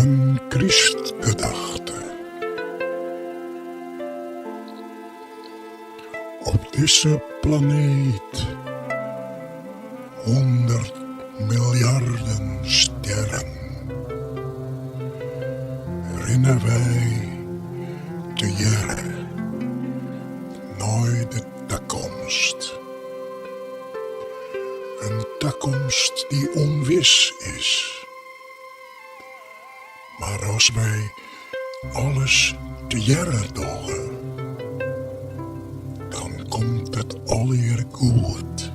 In krystgedachte. Op dizze planeet ûnder miljarden stjerren rinne wy tegearre nei de takomst. In takomst dy't ûnwis is. Mar as wy alles tegearre dogge, dan komt it allegear goed.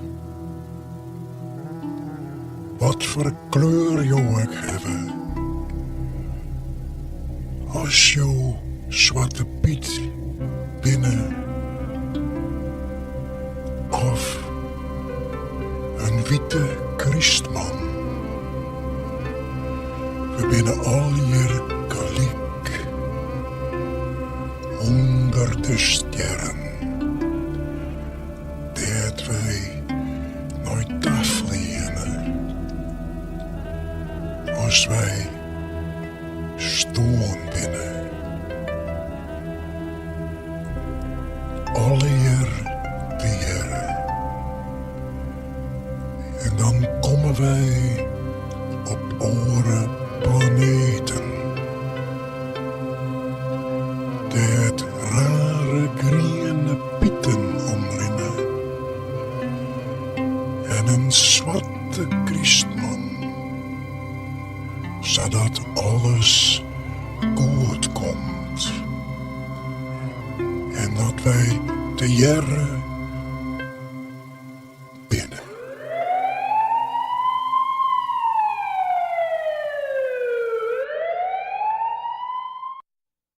Wat foar kleur jo ek hawwe, as jo Swarte Pyt binne of in wite krystman. We binne allegear gelyk ûnder de stjerren dêr't wy nei ta fleane as wy stoarn binne. Allegear tegearre. En dan komme wy op oare planeten, dêr't rare griene piten omrinne en in swarte krystman, sadat alles goed komt en dat wy tegearre.